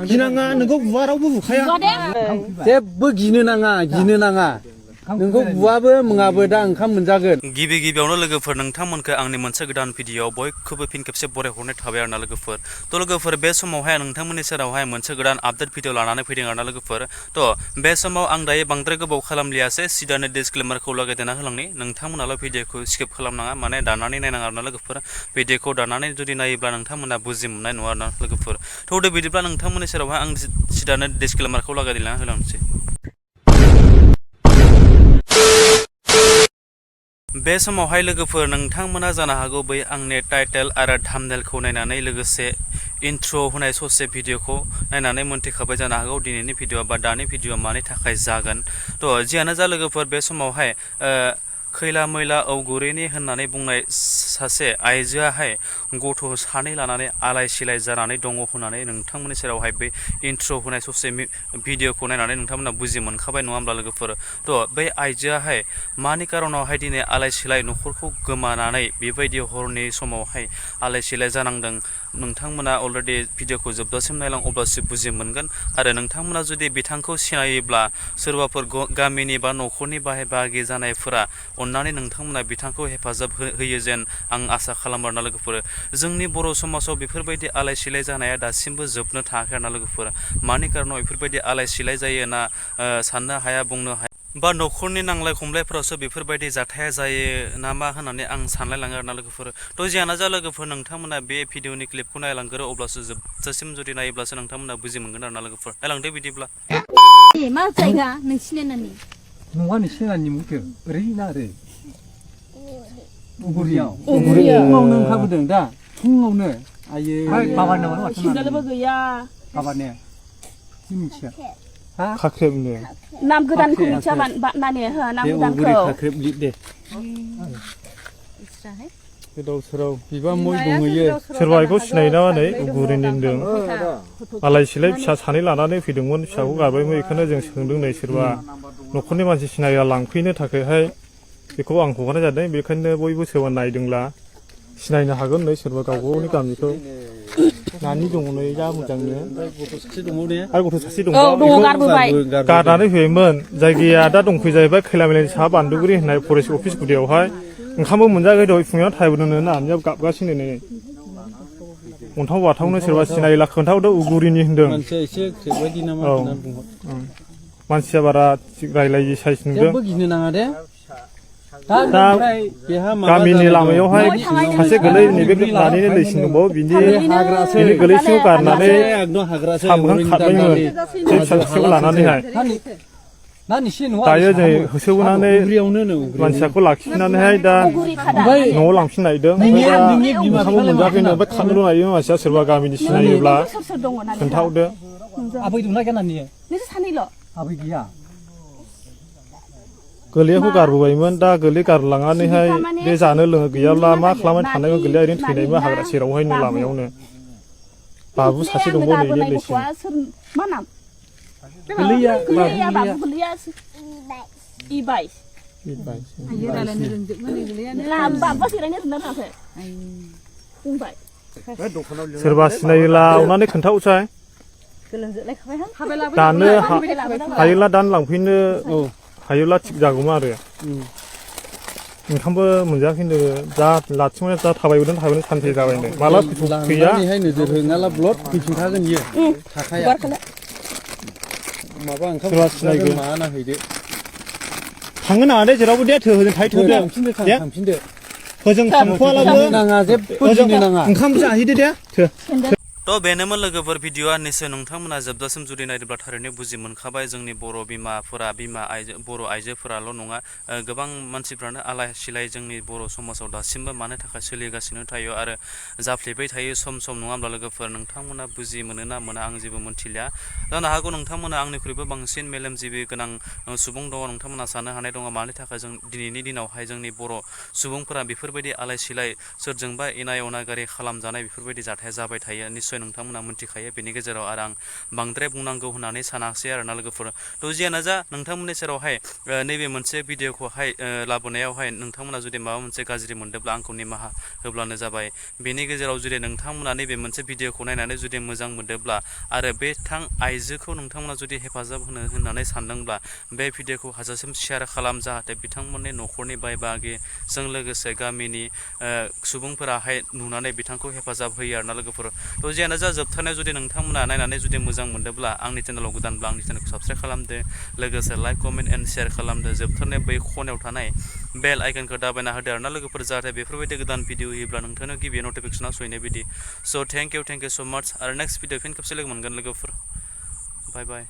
गिनाङा नोंखौ बुवा रावबो बुखाया जेबो गिनो नाङा नोंखौ बुवाबो मुङाबो दा ओंखाम मोनजागोन गिबि गिबियावनो लोगोफोर नोंथांमोनखौ आंनि मोनसे गोदान भिडिअआव बयखौबो फिन खेबसे बरायहरनाय थाबाय आरोना लोगोफोर थ' लोगोफोर बे समावहाय नोंथांमोननि सेरावहाय मोनसे गोदान आपडेट भिडिअ लानानै फैदों आरोना लोगोफोर थ' बे समाव आं दायो बांद्राय गोबाव खालामलियासै सिदानो डिसक्लेमारखौ लागायदेरना होलांनि नोंथांमोनाल' भिडिअखौ स्किप खालामनाङा माने दाननानै नायनाङा आरोना लोगोफोर भिडिअखौ दाननानै जुदि नायोब्ला नोंथांमोना बुजि मोननाय नङा आरोना लोगोफोर थ' बिदिब्ला नोंथांमोननि सेरावहाय आं सिदानो डिसक्लेमारखौ लागायदेरना होलांसै बे समावहाय लोगोफोर नोंथांमोना जानो हागौ बै आंनि टाइटेल आरो थाम्बनेलखौ नायनानै लोगोसे इन्ट्र' होनाय ससे भिडिअखौ नायनानै मोनथिखाबाय जानो हागौ दिनैनि भिडिअ बा दानि भिडिअ मानि थाखाय जागोन थ' जियानो जा लोगोफोर बे समावहाय खैला मैला औगुरिनि होननानै बुंनाय सासे आइजोआहाय गथ' सानै लानानै आलाय सिलाय जानानै दङ होननानै नोंथांमोननि सेरावहाय बे इन्ट्र' होनाय ससे भिडिअखौ नायनानै नोंथांमोना बुजि मोनखाबाय नङा होमब्ला लोगोफोर थ' बै आइजोआहाय मानि कारनावहाय दिनै आलाय सिलाय न'खरखौ गोमानानै बेबायदि हरनि समावहाय आलाय सिलाय जानांदों नोंथांमोना अलरेडि भिडिअखौ जोबजासिम नायलां अब्लासो बुजि मोनगोन आरो नोंथांमोना जुदि बिथांखौ सिनायोब्ला सोरबाफोर गामिनि बा न'खरनि बाहाय बाहागि जानायफोरा अननानै नोंथांमोना बिथांखौ हेफाजाब होयो जेन आं आसा खालामो आरोना लोगोफोर जोंनि बर' समाजाव बेफोरबायदि आलाय सिलाय जानाया दासिमबो जोबनो थाङाखै आरोना लोगोफोर मानि कारनाव बेफोरबायदि आलाय सिलाय जायो ना साननो हाया बुंनो हाया बा न'खरनि नांलाय खमलायफोरावसो बेफोरबायदि जाथाया जायो नामा होननानै आं सानलायलाङो आरोना लोगोफोर थ' जियानो जा लोगोफोर नोंथांमोना बे भिडिअनि क्लिपखौ नायलांगोरो अब्लासो जोबजासिम जुदि नायोब्लासो नोंथांमोना बुजि मोनगोन आरोना लोगोफोर नायलांदो बिदिब्ला मा जायगा नोंसिनि नानि नङा नोंसिनि नानि मुंखौ ओरै ना ओरै उगुरियाव फुङावनो ओंखारबोदों दा फुङावनो आयै बाबानो सिन्दालबो गैया बाबाने मिथिया खाख्रेबनो नाम गोदानखौ मिथिया नानि नाम गोदानखौ खाख्रेब लिर दे गोदाव सोराव बिबा मय दंहैयो सोरबा बेखौ सिनायो ना नै उगुरिनि होनदों आलाय सिलाय फिसा सानै लानानै फैदोंमोन फिसाखौ गारबायमोन बेखौनो जों सोंदों नै सोरबा न'खरनि मानसि सिनाया लांफैनो थाखायहाय बेखौ आं हगारनाय जादों बेखायनो बयबो सोरबा नायदोंब्ला सिनायनो हागोन नै सोरबा गाव गावनि गामिखौ नानि दङ नै जा मोजांनो आरो गथ' सासे दंबावो गारनानै फैबायमोन जायगाया दा दंफैयो जाहैबाय खैला मैलानि साहा बान्दुगुरि होननाय फरेस्ट अफिस गुदियावहाय ओंखामबो मोनजायाखै दहाय फुङाव थायबोदोंनो नानिया गाबगासिनो नै अन्थाव बाथावनो सोरबा सिनायला खोन्थाहरदो उगुरिनि होनदों मानसिया बारा रायलायि साइज नुदों दा गामिनि लामायावहाय सासे गोलै नैबे नानिनो दैसिन दंबावो बिनि गोलैसिङाव गारनानै सामोखां खारबायमोन बे फिसा फिसौखौ लानानैहाय दायो जों होसोबोनानै मानसियाखौ लाखिफिननानैहाय दा न'आव लांफिन नायदों ओंखामबो मोनजाखैनो ओमफ्राय खारनोल' नायदों मानसिया सोरबा गामिनि सिनायोब्ला खोन्थाहरदो आबै दंना गैया नानि आबै गैया गोलैखौ गारबोबायमोन दा गोलै गारलांनानैहाय बे जानो लोङो गैयाब्ला मा खालामबाय थानायमोन गोलैया ओरैनो थैनायमोन हाग्रा सेरावहायनो लामायावनो बाबु सासे दंबावो नैबे दैसिम सोरबा सिनायोला अननानै खोन्थाहरसाय दानो हायोला दानो लांफैनो हायोब्ला थिग जागौमोन आरो ओंखामबो मोनजायाखैनो दा लाथिंनाय दा थाबायबोदों सानसे जाबायनो माला फैया नोजोर होङाला ब्लड फैफिनखागोन इयो थाखाया माबा ओंखाम सिनायगोन माना हैदो थांनो नाङा दे जेरावबो दे थोहोजों थाहैथ'दो थांफिनदो हजों थांथ'वालाबो ओंखाम जाहैदो दे थ' बेनोमोन लोगोफोर भिडिअआ निसय नोंथांमोना जोबजासिम जुदि नायदोंब्ला थारैनो बुजि मोनखाबाय जोंनि बर' बिमाफोरा बर' आइजोफोराल' नङा गोबां मानसिफ्रानो आलाय सिलाय जोंनि बर' समाजाव दासिमबो मानो थाखाय सोलिगासिनो थायो आरो जाफ्लेबाय थायो सम सम नङा होमब्ला लोगोफोर नोंथांमोना बुजि मोनो ना मोना आं जेबो मोनथिलिया जानो हागौ नोंथांमोना आंनिख्रुइबो बांसिन मेलेमजिबि गोनां सुबुं दङ नोंथांमोना साननो हानाय दङ मानि थाखाय जों दिनैनि दिनावहाय जोंनि बर' सुबुंफोरा बेफोरबायदि आलाय सिलाय सोरजोंबा इनाय अनागारि खालामजानाय बेफोरबायदि जाथाया जाबाय थायो निस्सय निस्सय नोंथांमोना मिथिखायो बेनि गेजेराव आरो आं बांद्राय बुंनांगौ होननानै सानाखिसै आरोना लोगोफोर थ' जियानो जा नोंथांमोननि सेरावहाय नैबे मोनसे भिडिअखौहाय लाबोनायावहाय नोंथांमोना जुदि माबा मोनसे गाज्रि मोनदोंब्ला आंखौ निमाहा होब्लानो जाबाय बेनि गेजेराव जुदि नोंथांमोना नैबे मोनसे भिडिअखौ नायनानै जुदि मोजां मोनदोंब्ला आरो बे आइजोखौ नोंथांमोना जुदि हेफाजाब होनो होननानै सानदोंब्ला बे भिडिअखौ हाजासिम शेयार खालाम जाहाथे बिथांमोननि न'खरनि बाय बाहागिजों लोगोसे गामिनि सुबुंफोराहाय नुनानै बिथांखौ हेफाजाब होयो आरोना लोगोफोर थ' जियानो जा जोबथारनायाव जुदि नोंथांमोना नायनानै जुदि मोजां मोनदोंब्ला आंनि चेनेलाव गोदानब्ला आंनि चेनेलखौ साबस्क्राइब खालामदो लोगोसे लाइक कमेन्ट एन्ड शेयार खालामदो जोबथारनाय बै खनायाव थानाय बेल आइकनखौ दाबायना होदो आरोना लोगोफोर जाहाथे बेफोरबायदि गोदान भिडिअ होयोब्ला नोंथांनो गिबि नटिफिकेसना सहैनाय बायदि स' थेंक इउ सो माच आरो नेक्स्ट भिडिअ फिन खेबसे लोगो मोनगोन लोगोफोर बाय बाय